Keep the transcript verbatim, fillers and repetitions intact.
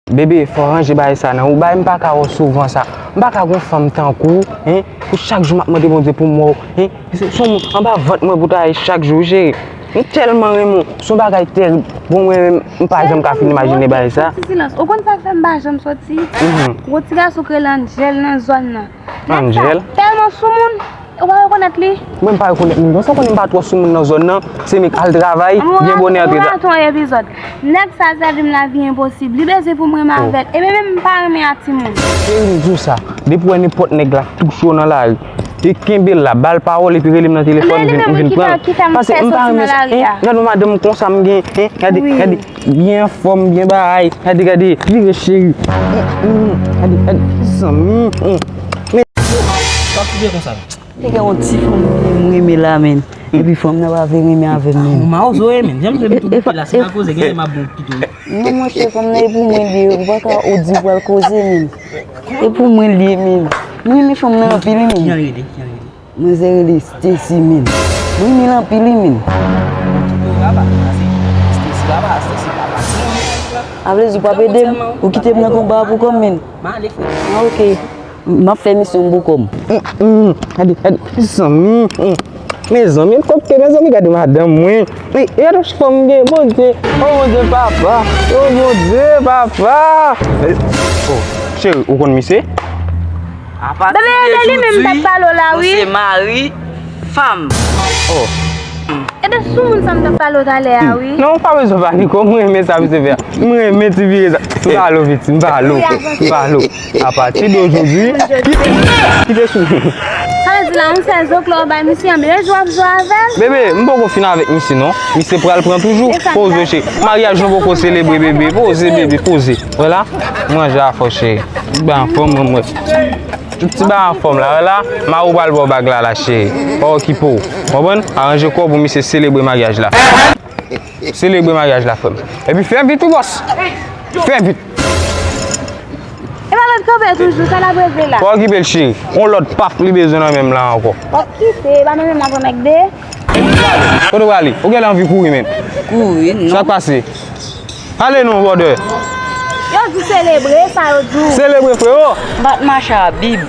Bebe, fò w ranje bagay sa nan ou. Bagay m pa ka wè w souvan sa. M pa ka gon fanm tankou w, en, pou chak jou m ap mande Bondye pou m wè w, en. Se, se yon moun anba vant mwen pou ta ye chak jou, cheri. M tèlman renmen w. Se yon bagay tèrib. Bon, mwen menm, m pa janm ka fin imajine bagay sa. Ti silans. Ou konn sa k fè m pa janm soti? Mhm. Gon ti gason k rele Angel nan zòn nan. Nèg sa Angel? Tèlman soumoun. Ou pa rekonèt li? Mwen, m pa rekonèt moun. Bon, sa w konnen m pa twò soumoun nan zòn nan. Se nèg al travay, byen bonè antre. Ann rakonte yon epizòd. Nèg sa sèvi m lavi enposib. Li bezwen pou m renmen avè l. Epi menm m pa renmen a timoun. Cheri, m di w sa. Depi w wè nenpòt nèg la touche w nan lari, e kenbe l la, ba l pawòl epi rele m nan telefòn, m vin, m vin pran l. Paske m pa renmen, en, gade yon madanm konsa m gen, en, gade, gade, byen anfòm, byen bagay, gade, gade, vire cheri. Gade, gade, zanmi. Men sa pwodui konsa. Te gen yon ti fanm m renmen la, men. Epi fanm nan pa vle renmen avè m, men. Ou mawozo ye, men. Janm vle m tou bouke la, se pa koze, gen lè m ap bon pito. Non, monchè, fanm nan e pou mwen li ye, ou pa ka ou di w pral koze, men. E pou mwen li ye, men. Mwen renmen fanm nan anpil, men. Kijan l rele? Kijan l rele? Manzè rele Stacy, men. Mwen renmen l anpil, wi, men. Bon, kite w raba, pase Stacy raba, Stacy pa pase. A vle di w p ap ede m? Ou kite m nan konba a pou kò m, men. M ale, frè. Ah, ok. M ap fè misyon m pou kò m. Gade, gade, zanmi. Mezanmi, m konpte, mezanmi, gade madanm mwen. Gade fanm gen, Bondye. Oh, Bondye, papa. Oh, Bondye, papa. Oh, cheri, ou konn misye? Bebe, e de li menm m t ap pale w la, wi. Se mari fanm. Oh. E de soumoun sa m t ap pale w talè a, wi. Non, ou pa bezwen panike, mwen renmen sa misye fè a. Mwen renmen ti vire sa. M pale w, piti, m pale w. M pale w. Apati de ojodwi, kite, kite sou. Sa vle di la, yon sèl zoklo w bay misye, anben, e jwe w ap jwe avè l? Bebe, m poko fin avèk misye, non. Misye pral pran toujou. Poze, cheri. Maryaj nou poko selebre, bebe. Poze, bebe, poze. Vwala. Manje a fò, cheri. Ti bagay anfòm, mwen, mwen. Tout ti bagay anfòm la, wè la. Mari w pral ba w bag la, la, cheri. Pa okipe w. Konprann? Aranje kò w pou misye selebre maryaj la. Selebre maryaj la, frè m. Epi fè vit wi, bòs. Fè vit. E pa lòt kanpe toujou, sa l ap regle la? Pa okipe l, cheri. On lòt paf li bezwen nan men m la ankò. Pa okipe, e pa mwen menm m ap anmègde. Kote w prale? Ou genlè anvi kouri menm. Kouri, non. Sa k pase? Ale non, brother. Yo di selebre, sa yo di w. Selebre, freo. Bat mache a bib.